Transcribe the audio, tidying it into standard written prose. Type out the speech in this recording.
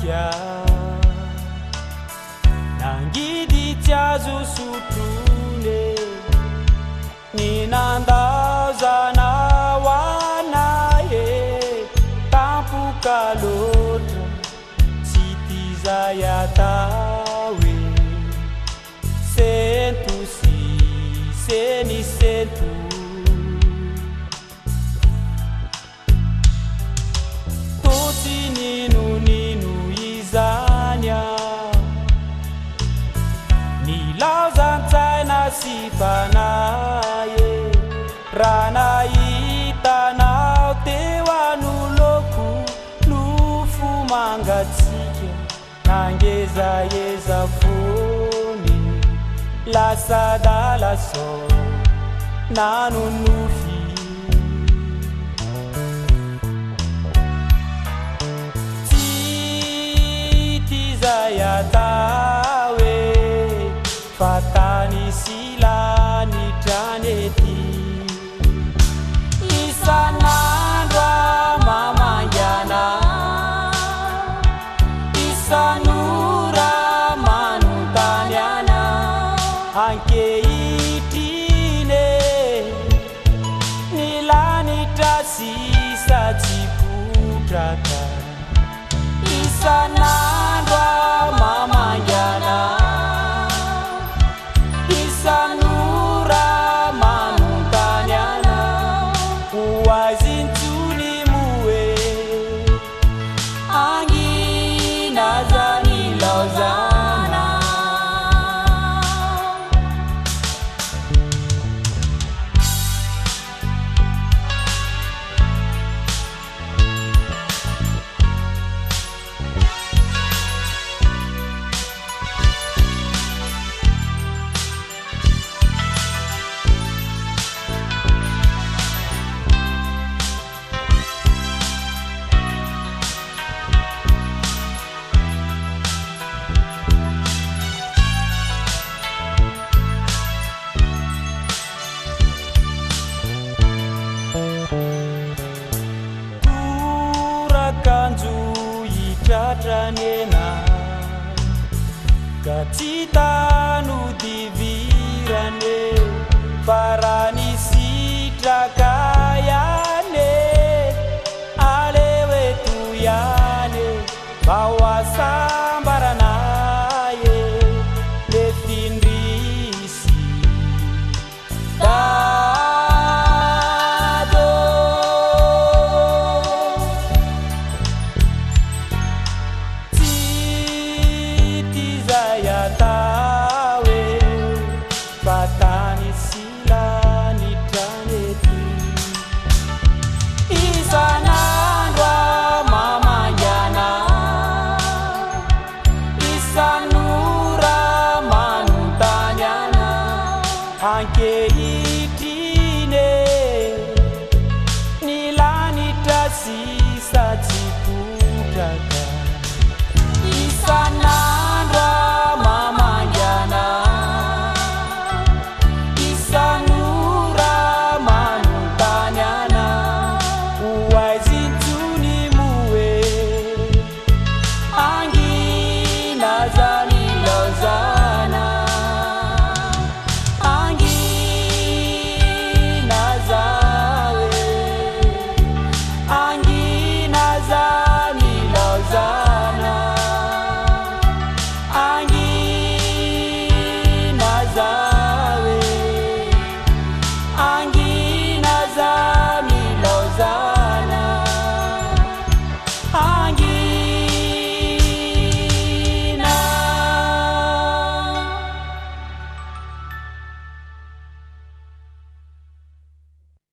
mangatsiatsiaka Nangidy tsy azo sotroina e Ny nandaozanao anay e Tampoka loatra tsy tia izay atao e Sento sy seny sento. Toa tsy ninonino izany aho. Nilaozan-tsaina sy fanahy e. Raha nahita anao teo anoloako, nofo mangatsiaka nangezaheza foana e. Lasa adala sao nanonofy. Tsy tia izay atao e, fa tany sy lanitra ny ety. Isan'andro aho mamangy anao, isan'ora manontany anao ankehitriny e. Ny lanitra sisa tsy potraka. Isan'andro aho mamangy anao. Isan'ora manontany anao. Ho aiza intsony moa e? Hangina aza nilaozana. Torakanjo hitratra ny ena Ka tsy tanodivirana e Fa raha ny sitraka.